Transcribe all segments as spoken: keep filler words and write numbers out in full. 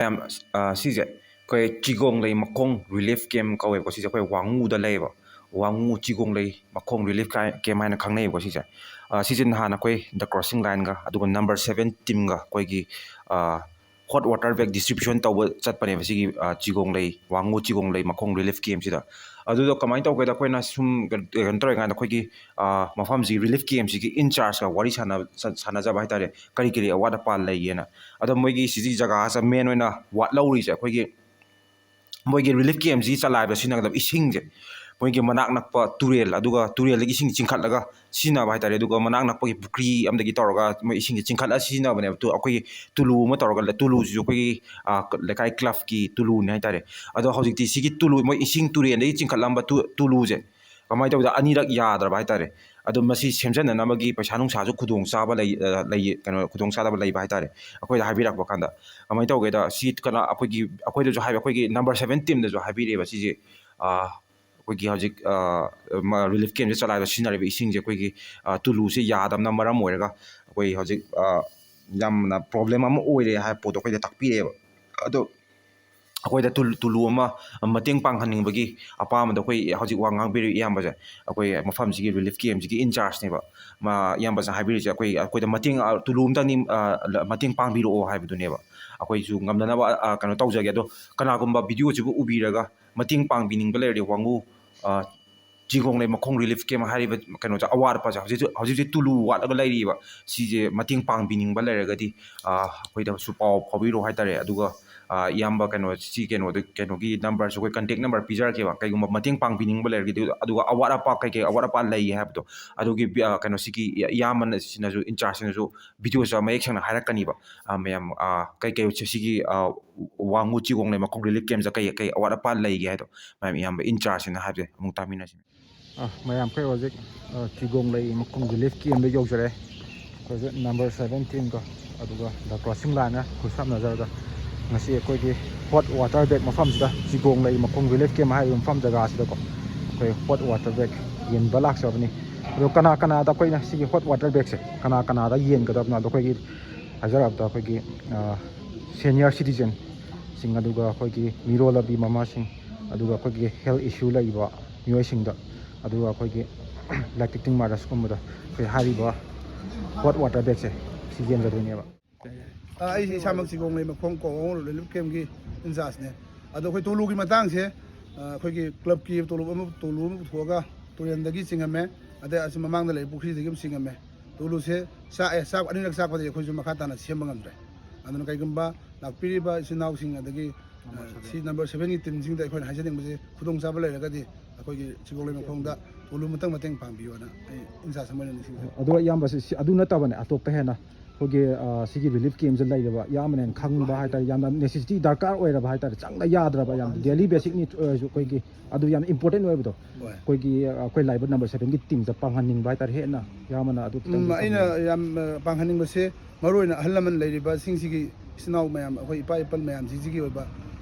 ꯃꯌꯥꯝ, ꯑ, ꯁꯤꯁꯦ ꯑꯩꯈꯣꯏ ꯆꯤꯒꯣꯡꯂꯩ ꯃꯈꯣꯡ relief camp ꯀꯧꯋꯦꯕꯀꯣ꯫ ꯁꯤꯁꯦ ꯑꯩꯈꯣꯏ ꯋꯥꯉꯨꯗ ꯂꯩꯌꯦꯕ, ꯋꯥꯉꯨ ꯆꯤꯒꯣꯡꯂꯩ ꯃꯈꯣꯡ relief camp ꯍꯥꯏꯅ ꯈꯪꯅꯩꯌꯦꯕꯀꯣ꯫ ꯁꯤꯁꯦ, ꯑ, ꯁꯤꯁꯦ ꯅꯍꯥꯟ ꯑꯩꯈꯣꯏ The Crossing Lineꯒ ꯑꯗꯨꯒ Number Seven teamꯒ ꯑꯩꯈꯣꯏꯒꯤ, ꯑ, hot water bag distribution ꯇꯧꯕ ꯆꯠꯄꯅꯦꯕ ꯁꯤꯒꯤ, ꯑ, ꯆꯤꯒꯣꯡꯂꯩ, ꯋꯥꯉꯨ ꯆꯤꯒꯣꯡꯂꯩ ꯃꯈꯣꯡ relief campꯁꯤꯗ꯫ ꯑꯗꯨꯗꯣ ꯀꯃꯥꯏꯅ ꯇꯧꯒꯦꯗ, ꯑꯩꯈꯣꯏꯅ ꯁꯨꯝ ꯀꯩꯅꯣ ꯇꯧꯔꯤꯀꯥꯟꯗ ꯑꯩꯈꯣꯏꯒꯤ, ꯑ, ꯃꯐꯝꯁꯤꯒꯤ relief campꯁꯤꯒꯤ in chargeꯀ ꯋꯥꯔꯤ ꯁꯥꯟꯅ-, ꯁꯥꯟꯅꯖꯕ ꯍꯥꯏꯇꯥꯔꯦ, ꯀꯔꯤ ꯀꯔꯤ ꯑꯋꯥꯠ ꯑꯄꯥ ꯂꯩꯒꯦꯅ꯫ ꯑꯗꯣ ꯃꯣꯏꯒꯤ ꯁꯤꯒꯤ ꯖꯒꯥꯁꯦ main ꯑꯣꯏꯅ ꯋꯥꯠꯍꯧꯔꯤꯁꯦ ꯑꯩꯈꯣꯏꯒꯤ ꯃꯣꯏꯒꯤ relief campꯁꯤ ꯆꯂꯥꯏꯕꯗ ꯁꯤꯖꯤꯟꯅꯒꯗꯕ ꯏꯁꯤꯡꯁꯦ, ꯃꯣꯏꯒꯤ ꯃꯅꯥꯛ ꯅꯛꯄ ꯇꯨꯔꯦꯜ, ꯑꯗꯨꯒ ꯇꯨꯔꯦꯜꯗꯒꯤ ꯏꯁꯤꯡ ꯆꯤꯡꯈꯠꯂꯒ ꯁꯤꯖꯤꯟꯅꯕ ꯍꯥꯏꯇꯥꯔꯦ, ꯑꯗꯨꯒ ꯃꯅꯥꯛ ꯅꯛꯄꯒꯤ ꯄꯨꯈ꯭ꯔꯤ ꯑꯃꯗꯒꯤ ꯇꯧꯔꯒ ꯃꯣꯏ ꯏꯁꯤꯡꯁꯦ ꯆꯤꯡꯈꯠꯂ ꯁꯤꯖꯤꯟꯅꯕꯅꯦꯕ꯫ ꯇꯨ-, ꯑꯩꯈꯣꯏꯒꯤ ꯇꯨꯂꯨ ꯑꯃ ꯇꯧꯔꯒ, ꯇꯨꯂꯨꯁꯤꯁꯨ ꯑꯩꯈꯣꯏꯒꯤ, ꯑ, ꯂꯩꯀꯥꯏ clubꯀꯤ ꯇꯨꯂꯨꯅꯤ ꯍꯥꯏꯇꯥꯔꯦ꯫ ꯑꯗꯣ ꯍꯧꯖꯤꯛꯇꯤ ꯁꯤꯒꯤ ꯇꯨꯂꯨ, ꯃꯣꯏ ꯏꯁꯤꯡ ꯇꯨꯔꯦꯜꯗꯒꯤ ꯆꯤꯡꯈꯠꯂꯝꯕ ꯇꯨ-, ꯇꯨꯂꯨꯁꯦ ꯀꯃꯥꯏꯅ ꯇꯧꯕꯗ ꯑꯅꯤꯔꯛ ꯌꯥꯗ꯭ꯔꯕ ꯍꯥꯏꯇꯥꯔꯦ꯫ ꯑꯗꯣ ꯃꯁꯤ ꯁꯦꯝꯖꯅꯅꯕꯒꯤ ꯄꯩꯁꯥ ꯅꯨꯡꯁꯥꯁꯨ ꯈꯨꯗꯣꯡ ꯆꯥꯕ ꯂꯩ, ꯑ, ꯂꯩ, ꯀꯩꯅꯣ, ꯈꯨꯗꯣꯡ ꯆꯥꯗꯕ ꯂꯩꯕ ꯍꯥꯏꯇꯥꯔꯦ꯫ ꯑꯩꯈꯣꯏꯗ ꯍꯥꯏꯕꯤꯔꯛꯄ ꯀꯥꯟꯗ ꯀꯃꯥꯏꯅ ꯇꯧꯒꯦꯗ, ꯁꯤ ꯀꯩꯅꯣ, ꯑꯩꯈꯣꯏꯒꯤ, ꯑꯩꯈꯣꯏꯗꯁꯨ ꯍꯥꯏꯕ, ꯑꯩꯈꯣꯏꯒꯤ Number Seven teamꯗꯁꯨ ꯍꯥꯏꯕꯤꯔꯛꯑꯦꯕ ꯁꯤꯁꯦ, ꯑ, ꯑꯩꯈꯣꯏꯒꯤ ꯍꯧꯖꯤꯛ, ꯑ, ꯃ-, relief campꯁꯦ ꯆꯂꯥꯏꯕꯗ ꯁꯤꯖꯤꯟꯅꯔꯤꯕ ꯏꯁꯤꯡꯁꯦ ꯑꯩꯈꯣꯏꯒꯤ, ꯑ, ꯇꯨꯂꯨꯁꯦ ꯌꯥꯗꯕꯅ ꯃꯔꯝ ꯑꯣꯏꯔꯒ ꯑꯩꯈꯣꯏ ꯍꯧꯖꯤꯛ, ꯑ, ꯌꯥꯝꯅ problem ꯑꯃ ꯑꯣꯏꯔꯦ ꯍꯥꯏꯕ ꯄꯣꯠꯇꯣ ꯑꯩꯈꯣꯏꯗ ꯇꯥꯛꯄꯤꯔꯛꯑꯦꯕ꯫ ꯑꯗꯣ ꯑꯩꯈꯣꯏꯗ ꯇꯨ-, ꯇꯨꯂꯨ ꯑꯃ ꯃꯇꯦꯡ ꯄꯥꯡꯍꯟꯅꯤꯡꯕꯒꯤ ꯑꯄꯥꯝꯕꯗꯣ ꯑꯩꯈꯣꯏ ꯍꯧꯖꯤꯛ ꯋꯥ ꯉꯥꯡꯕꯤꯔꯤꯕ ꯏꯌꯥꯝꯕꯁꯦ, ꯑꯩꯈꯣꯏ ꯃꯐꯝꯁꯤꯒꯤ relief campꯁꯤꯒꯤ in chargeꯅꯦꯕ꯫ ꯃꯥ, ꯏꯌꯥꯝꯕꯁꯤꯅ ꯍꯥꯏꯕꯤꯔꯤꯁꯦ ꯑꯩꯈꯣꯏ, ꯑꯩꯈꯣꯏꯗ ꯃꯇꯦꯡ, ꯑ, ꯇꯨꯂꯨ ꯑꯃꯇꯪꯗꯤ, ꯑ, ꯃꯇꯦꯡ ꯄꯥꯡꯕꯤꯔꯛꯑꯣ ꯍꯥꯏꯕꯗꯨꯅꯦꯕ꯫ ꯑꯩꯈꯣꯏꯁꯨ ꯉꯝꯅꯅꯕ, ꯑ, ꯀꯩꯅꯣ ꯇꯧꯖꯒꯦ꯫ ꯑꯗꯣ ꯀꯅꯥꯒꯨꯝꯕ videoꯁꯤꯕꯨ ꯎꯕꯤꯔꯒ ꯃꯇꯦꯡ ꯄꯥꯡꯕꯤꯅꯤꯡꯕ ꯂꯩꯔꯗꯤ ꯋꯥꯉꯨ, ꯑ, ꯆꯤꯒꯣꯡꯂꯩ ꯃꯈꯣꯡ relief camp ꯍꯥꯏꯔꯤꯕ ꯀꯩꯅꯣꯁꯦ, ꯑꯋꯥꯠ ꯑꯄꯥꯁꯦ ꯍꯧꯖꯤꯛ ꯍꯧꯖꯤꯛ ꯍꯧꯖꯤꯛ ꯇꯨꯂꯨ ꯋꯥꯠꯂꯒ ꯂꯩꯔꯤꯕ꯫ ꯁꯤꯁꯦ ꯃꯇꯦꯡ ꯄꯥꯡꯕꯤꯅꯤꯡꯕ ꯂꯩꯔꯒꯗꯤ, ꯑ, ꯑꯩꯈꯣꯏꯗꯁꯨ ꯄꯥꯎ ꯐꯥꯎꯕꯤꯔꯛꯑꯣ ꯍꯥꯏꯇꯥꯔꯦ꯫ ꯑꯗꯨꯒ, ꯑ, ꯏꯌꯥꯝꯕ ꯀꯩꯅꯣ, ꯁꯤ ꯀꯩꯅꯣꯗ, ꯀꯩꯅꯣꯒꯤ numberꯁꯨ ꯑꯩꯈꯣꯏ contact number ꯄꯤꯖꯔꯛꯀꯦꯕ꯫ ꯀꯩꯒꯨꯝꯕ ꯃꯇꯦꯡ ꯄꯥꯡꯕꯤꯅꯤꯡꯕ ꯂꯩꯔꯒꯗꯤ, ꯑꯗꯨꯒ ꯑꯋꯥꯠ ꯑꯄꯥ ꯀꯩꯀꯩ ꯑꯋꯥꯠ ꯑꯄꯥ ꯂꯩ ꯍꯥꯏꯕꯗꯣ, ꯑꯗꯨꯒꯤ ꯕꯤ-, ꯑ, ꯀꯩꯅꯣꯁꯤꯒꯤ ꯏꯌꯥꯝꯕꯅ ꯁꯤꯅꯁꯨ, in chargeꯁꯤꯅꯁꯨ videoꯁꯤꯗ ꯃꯌꯦꯛ ꯁꯦꯡꯅ ꯍꯥꯏꯔꯛꯀꯅꯤꯕ꯫ ꯑ, ꯃꯌꯥꯝ, ꯑ, ꯀꯩꯀꯩ ꯁꯤꯒꯤ, ꯑ, ꯋꯥꯉꯨ ꯆꯤꯒꯣꯡꯂꯩ ꯃꯈꯣꯡ relief campꯁꯤꯗ ꯀꯩ ꯀꯩ ꯑꯋꯥꯠ ꯑꯄꯥ ꯂꯩꯒꯦ ꯍꯥꯏꯗꯣ ꯃꯌꯥꯝ ꯏꯌꯥꯝꯕ in chargeꯁꯤꯅ ꯍꯥꯏꯕꯁꯦ ꯑꯃꯨꯛ ꯇꯥꯃꯤꯟꯅꯁꯤ꯫ ꯑ, ꯃꯌꯥꯝ, ꯑꯩꯈꯣꯏ ꯍꯧꯖꯤꯛ, ꯑ, ꯆꯤꯒꯣꯡꯂꯩ ꯃꯈꯣꯡ relief campꯗ ꯌꯧꯖꯔꯦ꯫ ꯑꯩꯈꯣꯏꯁꯦ Number Seven teamꯒ ꯑꯗꯨꯒ The Crossing Lineꯅ ꯈꯨꯠꯁꯝꯅꯖꯔꯒ ꯉꯁꯤ ꯑꯩꯈꯣꯏꯒꯤ hot water bag ꯃꯐꯝꯁꯤꯗ, ꯆꯤꯒꯣꯡꯂꯩ ꯃꯈꯣꯡ relief camp ꯍꯥꯏꯔꯤꯕ ꯃꯐꯝ ꯖꯒꯥꯁꯤꯗꯀꯣ, ꯑꯩꯈꯣꯏ hot water bag ꯌꯦꯟꯕ ꯂꯥꯛꯆꯕꯅꯤ꯫ ꯑꯗꯣ ꯀꯅꯥ ꯀꯅꯥꯗ ꯑꯩꯈꯣꯏꯅ ꯁꯤꯒꯤ hot water bagꯁꯦ ꯀꯅꯥ ꯀꯅꯥꯗ ꯌꯦꯟꯒꯗꯕꯅꯣ? ꯑꯗꯣ ꯑꯩꯈꯣꯏꯒꯤ ꯍꯥꯏꯖꯔꯕꯗ ꯑꯩꯈꯣꯏꯒꯤ, ꯑ, senior citizen ꯁꯤꯡ, ꯑꯗꯨꯒ ꯑꯩꯈꯣꯏꯒꯤ ꯃꯤꯔꯣꯜꯂꯕꯤ ꯃꯃꯥꯁꯤꯡ, ꯑꯗꯨꯒ ꯑꯩꯈꯣꯏꯒꯤ health issue ꯂꯩꯕ ꯃꯤꯑꯣꯏꯁꯤꯡꯗ, ꯑꯗꯨꯒ ꯑꯩꯈꯣꯏꯒꯤ lactating mothersꯀꯨꯝꯕꯗ ꯑꯩꯈꯣꯏ ꯍꯥꯏꯔꯤꯕ hot water bagꯁꯦ ꯁꯤ ꯌꯦꯟꯖꯗꯣꯏꯅꯦꯕ꯫ ꯑ, ꯑꯩꯁꯦ ꯏꯁꯥꯃꯛ ꯆꯤꯒꯣꯡꯂꯩ ꯃꯈꯣꯡ ꯀꯣ relief campꯀꯤ in chargeꯅꯦ꯫ ꯑꯗꯣ ꯑꯩꯈꯣꯏ ꯇꯣꯂꯨꯒꯤ ꯃꯇꯥꯡꯁꯦ, ꯑ, ꯑꯩꯈꯣꯏꯒꯤ clubꯀꯤ ꯇꯣꯂꯨ ꯑꯃ, ꯇꯣꯂꯨ ꯑꯃ ꯄꯨꯊꯣꯛꯑꯒ ꯇꯨꯔꯦꯟꯗꯒꯤ ꯆꯤꯡꯉꯝꯃꯦ, ꯑꯗꯩ ꯑꯁꯤ ꯃꯃꯥꯡꯗ ꯂꯩꯕ ꯄꯨꯈ꯭ꯔꯤꯗꯒꯤ ꯑꯃ ꯆꯤꯡꯉꯝꯃꯦ꯫ ꯇꯣꯂꯨꯁꯦ ꯆꯥꯛꯑꯦ, ꯆꯥꯛ ꯑꯅꯤꯔꯛ ꯆꯥꯛꯄꯗꯒꯤ ꯑꯩꯈꯣꯏꯁꯨ ꯃꯈꯥ ꯇꯥꯅ ꯁꯦꯝꯕ ꯉꯝꯗ꯭ꯔꯦ꯫ ꯑꯗꯨꯅ ꯀꯩꯒꯨꯝꯕ ꯂꯥꯛꯄꯤꯔꯤꯕ ꯏꯆꯤꯟ ꯏꯅꯥꯎꯁꯤꯡ, ꯑꯗꯒꯤ, ꯑ, ꯁꯤ number sevenꯒꯤ teamꯁꯤꯡꯗ ꯑꯩꯈꯣꯏꯅ ꯍꯥꯏꯖꯅꯤꯡꯕꯁꯦ, ꯈꯨꯗꯣꯡꯆꯥꯕ ꯂꯩꯔꯒꯗꯤ ꯑꯩꯈꯣꯏꯒꯤ ꯆꯤꯒꯣꯡꯂꯩ ꯃꯈꯣꯡꯗ ꯇꯣꯂꯨ ꯑꯃꯇꯪ ꯃꯇꯦꯡ ꯄꯥꯡꯕꯤꯌꯣꯅ ꯑꯩ in charge ꯑꯃ ꯑꯣꯏꯅ ꯅꯤꯡꯁꯤꯡꯖꯔꯤ꯫ ꯑꯗꯣ ꯏꯌꯥꯝꯕꯁꯦ ꯁꯤ, ꯑꯗꯨ ꯅꯠꯇꯕꯅꯦ, ꯑꯇꯣꯞꯄ ꯍꯦꯟꯅ ꯑꯩꯈꯣꯏꯒꯤ, ꯑ, ꯁꯤꯒꯤ relief campꯁꯦ ꯂꯩꯔꯕ ꯏꯌꯥꯝꯕꯅ ꯍꯦꯟꯅ ꯈꯪꯕ ꯍꯥꯏꯇꯥꯔꯦ, ꯌꯥꯝꯅ necessity ꯗꯔꯀꯥꯔ ꯑꯣꯏꯔꯕ ꯍꯥꯏꯇꯥꯔꯦ, ꯆꯪꯗ ꯌꯥꯗ꯭ꯔꯕ, ꯌꯥꯝ daily basicꯅꯤ ꯑꯣꯏꯔꯁꯨ ꯑꯩꯈꯣꯏꯒꯤ ꯑꯗꯨ ꯌꯥꯝ important ꯑꯣꯏꯕꯗꯣ, ꯍꯣꯏ꯫ ꯑꯩꯈꯣꯏꯒꯤ, ꯑ, ꯑꯩꯈꯣꯏ ꯂꯥꯛꯏꯕ number sevenꯒꯤ teamꯗ ꯄꯥꯡꯍꯟꯅꯤꯡꯕ ꯍꯥꯏꯇꯥꯔꯦ, ꯍꯦꯟꯅ ꯏꯌꯥꯝꯕꯅ ꯑꯗꯨ ꯈꯤꯇꯪ ꯎꯝ, ꯑꯩꯅ ꯊꯝꯕꯤꯌꯨ꯫ ꯌꯥꯝ, ꯑ, ꯄꯥꯡꯍꯟꯅꯤꯡꯕꯁꯦ, ꯃꯔꯨꯑꯣꯏꯅ ꯑꯍꯜ ꯂꯃꯟ ꯂꯩꯔꯤꯕꯁꯤꯡꯁꯤꯒꯤ, ꯏꯆꯤꯟ ꯏꯅꯥꯎ ꯃꯌꯥꯝ, ꯑꯩꯈꯣꯏ ꯏꯄꯥ ꯏꯄꯜ ꯃꯌꯥꯝꯁꯤꯡꯁꯤꯒꯤ ꯑꯣꯏꯕ,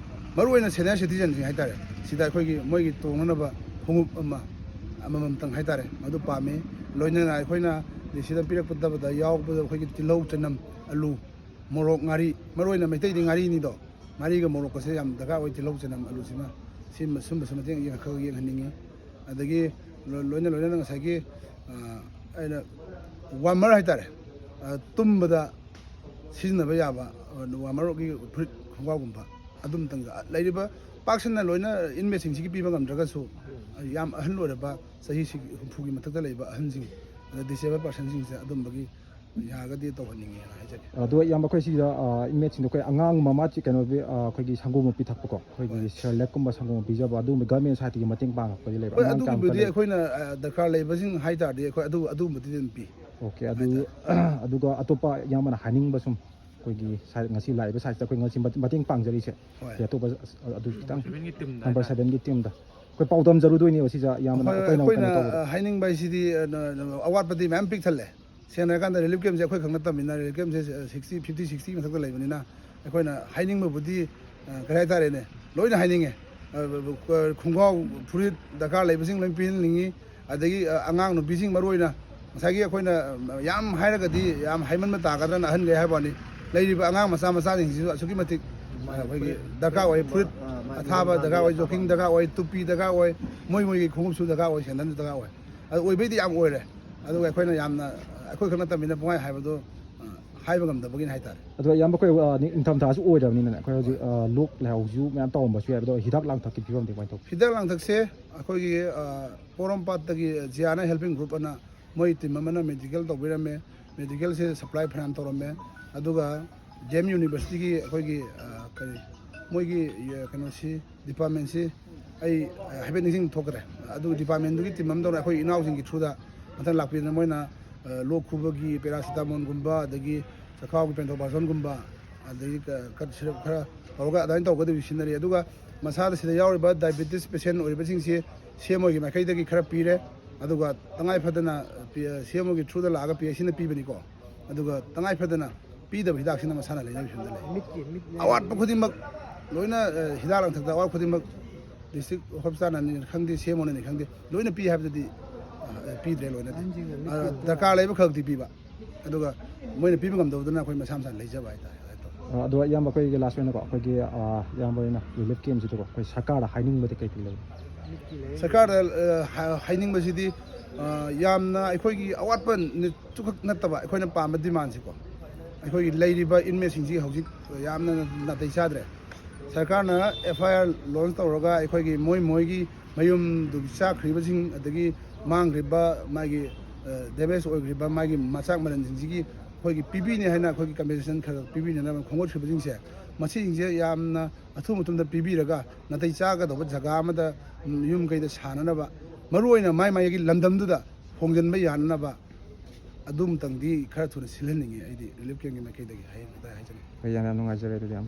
ꯃꯔꯨꯑꯣꯏꯅ senior citizenꯁꯤꯡ ꯍꯥꯏꯇꯥꯔꯦ, ꯁꯤꯗ ꯑꯩꯈꯣꯏꯒꯤ ꯃꯣꯏꯒꯤ ꯇꯣꯡꯅꯅꯕ ꯈꯣꯡꯎꯞ ꯑꯃ, ꯑꯃꯃꯝꯇꯪ ꯍꯥꯏꯇꯥꯔꯦ, ꯃꯗꯨ ꯄꯥꯝꯃꯤ꯫ ꯂꯣꯏꯅꯅ ꯑꯩꯈꯣꯏꯅ ꯁꯤꯗ ꯄꯤꯔꯛꯀꯗꯕꯗ ꯌꯥꯎꯕꯗ ꯑꯩꯈꯣꯏꯒꯤ ꯇꯤꯜꯍꯧ, ꯆꯅꯝ, ꯑꯂꯨ, ꯃꯣꯔꯣꯛ, ꯉꯥꯔꯤ, ꯃꯔꯨꯑꯣꯏꯅ ꯃꯩꯇꯩꯗꯤ ꯉꯥꯔꯤꯅꯤꯗꯣ, ꯉꯥꯔꯤꯒ ꯃꯣꯔꯣꯛꯀꯁꯦ ꯌꯥꯝ ꯗꯔꯀꯥꯔ ꯑꯣꯏ, ꯇꯤꯜꯍꯧ, ꯆꯅꯝ, ꯑꯂꯨꯁꯤꯃ꯫ ꯁꯤꯃ, ꯁꯨꯝꯕꯁꯨ ꯃꯇꯦꯡ ꯌꯦꯡ-, ꯈꯔ ꯌꯦꯡꯍꯟꯅꯤꯡꯉꯤ꯫ ꯑꯗꯒꯤ ꯂꯣ-, ꯂꯣꯏꯅ ꯂꯣꯏꯅꯅ ꯉꯁꯥꯏꯒꯤ, ꯑ, ꯑꯩꯅ warmer ꯍꯥꯏꯇꯥꯔꯦ, ꯑ, ꯇꯨꯝꯕꯗ ꯁꯤꯖꯤꯟꯅꯕ ꯌꯥꯕ, ꯑ, warmerꯒꯤ ꯐꯨꯔꯤꯠ ꯈꯣꯡꯒ꯭ꯔꯥꯎꯒꯨꯝꯕ ꯑꯗꯨꯝꯇꯪꯒ, ꯂꯩꯔꯤꯕ ꯄꯥꯛ ꯁꯟꯅ ꯂꯣꯏꯅ inmateꯁꯤꯡꯁꯤꯒꯤ ꯄꯤꯕ ꯉꯝꯗ꯭ꯔꯒꯁꯨ, ꯌꯥꯝ ꯑꯍꯜ ꯑꯣꯏꯔꯕ ꯆꯍꯤ ꯁꯤ-, ꯍꯨꯝꯐꯨꯒꯤ ꯃꯊꯛꯇ ꯂꯩꯕ ꯑꯍꯟꯁꯤꯡ, ꯑꯗ disabled personꯁꯤꯡꯁꯦ ꯑꯗꯨꯝꯕꯒꯤ ꯌꯥꯔꯒꯗꯤ ꯇꯧꯍꯟꯅꯤꯡꯉꯦꯅ ꯍꯥꯏꯖꯒꯦ꯫ ꯑꯗꯣ ꯏꯌꯥꯝꯕ, ꯑꯩꯈꯣꯏ ꯁꯤꯗ, ꯑ, inmateꯁꯤꯡꯗꯣ ꯑꯩꯈꯣꯏ ꯑꯉꯥꯡ ꯃꯃꯥ ꯆꯤ-, ꯀꯩꯅꯣ ꯄꯤ-, ꯑ, ꯑꯩꯈꯣꯏꯒꯤ ꯁꯪꯒꯣꯝ ꯄꯤꯊꯛꯄꯀꯣ, ꯑꯩꯈꯣꯏꯒꯤ ꯍꯣꯏ꯫ Cerelacꯀꯨꯝꯕ ꯁꯪꯒꯣꯝ ꯄꯤꯖꯕ, ꯑꯗꯨꯒꯨꯝꯕ government sideꯇꯒꯤ ꯃꯇꯦꯡ ꯄꯥꯡꯉꯛꯄꯗꯤ ꯂꯩꯕ꯭ꯔꯥ? ꯍꯣꯏ, ꯑꯉꯥꯡ ꯀꯌꯥꯃꯨꯛꯀ ꯑꯗꯨꯒꯨꯝꯕꯗꯤ ꯂꯩ? ꯑꯩꯈꯣꯏꯅ, ꯑ, ꯗꯔꯀꯥꯔ ꯂꯩꯕꯁꯤꯡ ꯍꯥꯏ ꯇꯥꯔꯗꯤ ꯑꯩꯈꯣꯏ ꯑꯗꯨ, ꯑꯗꯨꯒꯨꯝꯕꯗꯤ ꯑꯗꯨꯝ ꯄꯤ꯫ Okay, ꯑꯗꯨ, ꯍꯥꯏꯇꯥꯔꯦ꯫ ꯑꯗꯨꯒ ꯑꯇꯣꯞꯄ ꯏꯌꯥꯝꯕꯅ ꯍꯥꯏꯅꯤꯡꯕ ꯁꯨꯝ, ꯑꯩꯈꯣꯏꯒꯤ side, ꯉꯁꯤ ꯂꯥꯛꯏꯕ sideꯁꯤꯗ ꯑꯩꯈꯣꯏ ꯉꯁꯤ ꯃꯇꯦꯡ ꯄꯥꯡꯖꯔꯤꯁꯦ, ꯍꯣꯏ꯫ ꯁꯤ ꯑꯇꯣꯞꯄ, ꯑ, ꯑꯗꯨ ꯈꯤꯇꯪ, number sevenꯒꯤ teamꯗ number ꯍꯥꯏꯇꯥꯔꯦ꯫ Sevenꯒꯤ teamꯗ ꯑꯩꯈꯣꯏ ꯄꯥꯎꯗꯝꯖꯔꯨꯗꯣꯏꯅꯦꯕ ꯁꯤꯁꯦ, ꯏꯌꯥꯝꯕꯅ ꯍꯣꯏ, ꯑꯩꯈꯣꯏꯅ ꯑꯃꯨꯛ ꯑꯩꯈꯣꯏꯅ, ꯀꯩꯅꯣ ꯇꯧꯕꯗꯣ꯫ ꯑ, ꯍꯥꯏꯅꯤꯡꯕ ꯍꯥꯏꯁꯤꯗꯤ, ꯑ, ꯅ-, ꯅ-, ꯑꯋꯥꯠꯄꯗꯤ ꯃꯌꯥꯝ ꯄꯤꯛ ꯊꯜꯂꯦ꯫ ꯁꯦꯡꯅ ꯍꯥꯏꯔꯀꯥꯟꯗ relief campꯁꯦ ꯑꯩꯈꯣꯏ ꯈꯛ ꯅꯠꯇꯕꯅꯤꯅ, relief campꯁꯦ, ꯑ, sixty, fifty, sixty ꯃꯊꯛꯇ ꯂꯩꯕꯅꯤꯅ, ꯑꯩꯈꯣꯏꯅ ꯍꯥꯏꯅꯤꯡꯕꯕꯨꯗꯤ, ꯑ, ꯀꯔꯤ ꯍꯥꯏꯇꯥꯔꯦꯅꯦ, ꯂꯣꯏꯅ ꯍꯥꯏꯅꯤꯡꯉꯦ꯫ ꯑ, ꯈꯣꯡꯒ꯭ꯔꯥꯎ, ꯐꯨꯔꯤꯠ ꯗꯔꯀꯥꯔ ꯂꯩꯕꯁꯤꯡ ꯂꯣꯏ ꯄꯤꯍꯟꯅꯤꯡꯉꯤ꯫ ꯑꯗꯒꯤ, ꯑ, ꯑꯉꯥꯡ ꯅꯨꯄꯤꯁꯤꯡ ꯃꯔꯨ ꯑꯣꯏꯅ, ꯉꯁꯥꯏꯒꯤ ꯑꯩꯈꯣꯏꯅ, ꯑ, ꯌꯥꯝ ꯍꯥꯏꯔꯒꯗꯤ ꯌꯥꯝ ꯍꯥꯏꯃꯟꯕ ꯇꯥꯒꯗ꯭ꯔꯅ ꯑꯍꯟꯈꯩ ꯍꯥꯏꯕ ꯋꯥꯅꯤ, ꯂꯩꯔꯤꯕ ꯑꯉꯥꯡ ꯃꯆꯥ ꯃꯆꯥꯁꯤꯡꯁꯤꯁꯨ ꯑꯁꯨꯛꯀꯤ ꯃꯇꯤꯛ ꯑꯩꯈꯣꯏꯒꯤ ꯗꯔꯀꯥꯔ ꯑꯣꯏ, ꯐꯨꯔꯤꯠ ꯑꯊꯥꯕ ꯗꯔꯀꯥꯔ ꯑꯣꯏ, ꯖꯣꯀꯤꯡ ꯗꯔꯀꯥꯔ ꯑꯣꯏ, ꯇꯨꯄꯤ ꯗꯔꯀꯥꯔ ꯑꯣꯏ, ꯃꯣꯏ ꯃꯣꯏꯒꯤ ꯈꯣꯡꯎꯞꯁꯨ ꯗꯔꯀꯥꯔ ꯑꯣꯏ, ꯁꯦꯟꯗꯟꯁꯨ ꯗꯔꯀꯥꯔ ꯑꯣꯏ꯫ ꯑꯗꯨ ꯑꯣꯏꯕꯩꯗꯤ ꯌꯥꯝ ꯑꯣꯏꯔꯦ꯫ ꯑꯗꯨꯒ ꯑꯩꯈꯣꯏꯅ ꯌꯥꯝꯅ, ꯑꯩꯈꯣꯏ ꯈꯛ ꯅꯠꯇꯕꯅꯤꯅ ꯄꯨꯡꯍꯥꯏ ꯍꯥꯏꯕꯗꯣ, ꯑ, ꯍꯥꯏꯕ ꯉꯝꯗꯕꯒꯤꯅꯤ ꯍꯥꯏꯇꯥꯔꯦ꯫ ꯑꯗꯣ ꯏꯌꯥꯝꯕ, ꯑꯩꯈꯣꯏ, ꯑ, ꯅꯤꯡ-, ꯏꯪꯊꯝꯊꯥꯁꯨ ꯑꯣꯏꯔꯕꯅꯤꯅꯅꯦ, ꯑꯩꯈꯣꯏ ꯍꯧꯖꯤꯛ, ꯑ, ꯂꯣꯛ ꯂꯥꯏꯍꯧꯁꯨ ꯃꯌꯥꯝ ꯇꯧꯔꯝꯕꯁꯨ ꯌꯥꯏ꯫ ꯑꯗꯣ ꯍꯤꯗꯥꯛ ꯂꯥꯡꯊꯛꯀꯤ ꯐꯤꯕꯝꯗꯤ ꯀꯃꯥꯏꯅ ꯇꯧꯕ? ꯍꯤꯗꯥꯛ ꯂꯥꯡꯊꯛꯁꯦ ꯑꯩꯈꯣꯏꯒꯤ, ꯑ, ꯄꯣꯔꯣꯝꯄꯥꯠꯇꯒꯤ ꯖꯤꯌꯥꯅ ꯍꯦꯜꯄꯤꯡ ꯒ꯭ꯔꯨꯞ ꯑꯅ ꯃꯣꯏ ꯇꯤꯝ ꯑꯃꯅ ꯃꯦꯗꯤꯀꯦꯜ ꯇꯧꯕꯤꯔꯝꯃꯦ꯫ ꯃꯦꯗꯤꯀꯦꯜꯁꯦ ꯁꯄ꯭ꯂꯥꯏ ꯐꯅꯌꯥꯝ ꯇꯧꯔꯝꯃꯦ꯫ ꯑꯗꯨꯒ ꯗꯤ ꯑꯦꯝ ꯌꯨꯅꯤꯚꯔꯁꯤꯇꯤꯒꯤ ꯑꯩꯈꯣꯏꯒꯤ, ꯑ, ꯀꯔꯤ, ꯃꯣꯏꯒꯤ, ꯑ, ꯀꯩꯅꯣꯁꯤ, ꯗꯤꯄꯥꯔꯠꯃꯦꯟꯁꯤ ꯑꯩ, ꯑ, ꯍꯥꯏꯐꯦꯠ ꯅꯤꯡꯁꯤꯡ ꯊꯣꯛꯈ꯭ꯔꯦ꯫ ꯑꯗꯨ ꯗꯤꯄꯥꯔꯠꯃꯦꯟꯗꯨꯒꯤ ꯇꯤꯝ ꯑꯃ ꯇꯧꯔꯒ ꯑꯩꯈꯣꯏ ꯏꯅꯥꯎꯁꯤꯡꯒꯤ ꯊ꯭ꯔꯨꯗ ꯃꯊꯪ ꯂꯥꯛꯄꯤꯗꯅ ꯃꯣꯏꯅ, ꯑ, ꯂꯣꯛ ꯈꯨꯕꯒꯤ ꯄꯦꯔꯥꯁꯤꯇꯥꯃꯣꯜꯒꯨꯝꯕ, ꯑꯗꯒꯤ ꯆꯈꯥꯎꯒꯤ ꯄꯦꯟꯊꯣꯕꯥꯖꯣꯟꯒꯨꯝꯕ, ꯑꯗꯒꯤ ꯀ-, ꯀꯠ ꯁꯤꯔꯞ ꯈꯔ ꯇꯧꯔꯒ ꯑꯗꯨꯃꯥꯏꯅ ꯇꯧꯔꯒꯗꯤ ꯁꯤꯖꯤꯟꯅꯔꯤ꯫ ꯑꯗꯨꯒ ꯃꯁꯥꯗ ꯁꯤꯗ ꯌꯥꯎꯔꯤꯕ ꯗꯥꯏꯕꯦꯇꯤꯁ ꯄꯦꯁꯦꯟ ꯑꯣꯏꯔꯤꯕꯁꯤꯡꯁꯤ ꯁꯤ ꯑꯦꯝ ꯑꯣꯒꯤ ꯃꯥꯏꯀꯩꯗꯒꯤ ꯈꯔ ꯄꯤꯔꯦ꯫ ꯑꯗꯨꯒ ꯇꯉꯥꯏ ꯐꯗꯅ ꯄꯤ-, ꯁꯤ ꯑꯦꯝ ꯑꯣꯒꯤ ꯊ꯭ꯔꯨꯗ ꯂꯥꯛꯑꯒ ꯄꯤ ꯑꯩꯆ ꯁꯤꯅ ꯄꯤꯕꯅꯤꯀꯣ꯫ ꯑꯗꯨꯒ ꯇꯉꯥꯏ ꯐꯗꯅ ꯄꯤꯗꯕ ꯍꯤꯗꯥꯛꯁꯤꯅ ꯃꯁꯥꯅ ꯂꯩꯖꯕ ꯐꯤꯕꯝꯗ ꯂꯩ꯫ ꯃꯤꯠꯀꯤ, ꯃꯤꯠ ꯑꯋꯥꯠꯄ ꯈꯨꯗꯤꯡꯃꯛ ꯂꯣꯏꯅ, ꯑ, ꯍꯤꯗꯥꯛ ꯂꯥꯡꯊꯛꯇ ꯑꯋꯥꯠꯄ ꯈꯨꯗꯤꯡꯃꯛ ꯗꯤꯁꯇ꯭ꯔꯤꯛ ꯍꯣꯁꯄꯤꯇꯥꯜꯅꯅꯤ ꯈꯪꯗꯦ, ꯁꯤ ꯑꯦꯝ ꯑꯣꯅꯅꯤ ꯈꯪꯗꯦ, ꯂꯣꯏꯅ ꯄꯤ ꯍꯥꯏꯕꯗꯗꯤ, ꯑ, ꯄꯤꯗ꯭ꯔꯦ ꯂꯣꯏꯅꯗꯤ꯫ ꯑꯍꯟꯁꯤꯡꯅ ꯃꯤꯠꯀꯤ ꯑ, ꯗꯔꯀꯥꯔ ꯂꯩꯕ ꯈꯛꯇꯤ ꯄꯤꯕ꯫ ꯑꯗꯨꯒ ꯃꯣꯏꯅ ꯄꯤꯕ ꯉꯝꯗꯕꯗꯨꯅ ꯑꯩꯈꯣꯏ ꯃꯁꯥ ꯃꯁꯥꯅ ꯂꯩꯖꯕ ꯍꯥꯏꯇꯥꯔꯦ꯫ ꯑꯗꯨꯃꯥꯏꯅ ꯇꯧꯋꯦ꯫ ꯑ, ꯑꯗꯣ ꯏꯌꯥꯝꯕ, ꯑꯩꯈꯣꯏꯒꯤ ꯂꯥꯁ ꯑꯣꯏꯅꯀꯣ, ꯑꯩꯈꯣꯏꯒꯤ, ꯑ, ꯏꯌꯥꯝꯕ ꯍꯣꯏꯅ ꯔꯤꯂꯤꯐ ꯀꯦꯝꯁꯤꯗꯀꯣ, ꯑꯩꯈꯣꯏ ꯁꯔꯀꯥꯔꯗ ꯍꯥꯏꯅꯤꯡꯕꯗꯤ ꯀꯩ ꯀꯩ ꯂꯩ? ꯁꯔꯀꯥꯔꯗ, ꯑ, ꯍꯥ-, ꯍꯥꯏꯅꯤꯡꯕꯁꯤꯗꯤ, ꯑ, ꯌꯥꯝꯅ ꯑꯩꯈꯣꯏꯒꯤ ꯑꯋꯥꯠꯄ ꯅꯤꯠꯇꯨꯈꯛ ꯅꯠꯇꯕ, ꯑꯩꯈꯣꯏꯅ ꯄꯥꯝꯕ ꯗꯤꯃꯥꯟꯁꯤꯀꯣ, ꯑꯩꯈꯣꯏꯒꯤ ꯂꯩꯔꯤꯕ ꯏꯟꯃꯦꯠꯁꯤꯡꯁꯤ ꯍꯧꯖꯤꯛ ꯌꯥꯝꯅ ꯅꯥꯇꯩ ꯆꯥꯗ꯭ꯔꯦ꯫ ꯁꯔꯀꯥꯔꯅ ꯑꯦꯐ ꯑꯥꯏ ꯑꯥꯔ ꯂꯣꯟꯁ ꯇꯧꯔꯒ ꯑꯩꯈꯣꯏꯒꯤ ꯃꯣꯏ ꯃꯣꯏꯒꯤ ꯃꯌꯨꯝꯗꯨ ꯆꯥꯈ꯭ꯔꯤꯕꯁꯤꯡ, ꯑꯗꯒꯤ ꯃꯥꯡꯈ꯭ꯔꯤꯕ ꯃꯥꯒꯤ, ꯑ, ꯗꯦꯃꯦꯖ ꯑꯣꯏꯈ꯭ꯔꯤꯕ ꯃꯥꯒꯤ ꯃꯆꯥꯛ ꯃꯔꯟꯁꯤꯡꯁꯤꯒꯤ ꯑꯩꯈꯣꯏꯒꯤ ꯄꯤꯕꯤꯅꯤ ꯍꯥꯏꯅ ꯑꯩꯈꯣꯏꯒꯤ ꯀꯝꯄꯦꯟꯁꯦꯁꯟ ꯈꯔ ꯈꯔ ꯄꯤꯕꯤꯅꯅꯕ ꯈꯣꯝꯒꯠꯈ꯭ꯔꯤꯕꯁꯤꯡꯁꯦ, ꯃꯁꯤꯁꯤꯡꯁꯦ ꯌꯥꯝꯅ ꯑꯊꯨꯕ ꯃꯇꯝꯗ ꯄꯤꯕꯤꯔꯒ ꯅꯥꯇꯩ ꯆꯥꯒꯗꯧꯕ ꯖꯒꯥ ꯑꯃꯗ, ꯎꯝ, ꯌꯨꯝ ꯀꯩꯗ ꯁꯥꯅꯅꯕ, ꯃꯔꯨꯑꯣꯏꯅ ꯃꯥꯏ ꯃꯥꯏꯒꯤ ꯂꯝꯗꯝꯗꯨꯗ ꯍꯣꯡꯖꯤꯟꯕ ꯌꯥꯅꯅꯕ ꯑꯗꯨꯝꯇꯪꯗꯤ ꯈꯔ ꯊꯨꯅ ꯁꯤꯜꯍꯟꯅꯤꯡꯉꯤ꯫ ꯑꯩꯗꯤ ꯔꯤꯂꯤꯐ ꯀꯦꯝꯒꯤ ꯃꯥꯏꯀꯩꯗꯒꯤ ꯍꯌꯦꯡ ꯑꯗꯥꯏ ꯍꯥꯏꯖꯅꯤꯡꯉꯤ꯫ ꯍꯣꯏ, ꯌꯥꯝ, ꯌꯥꯝ ꯅꯨꯡꯉꯥꯏꯖꯔꯦ ꯑꯗꯨꯗꯤ ꯌꯥꯝ꯫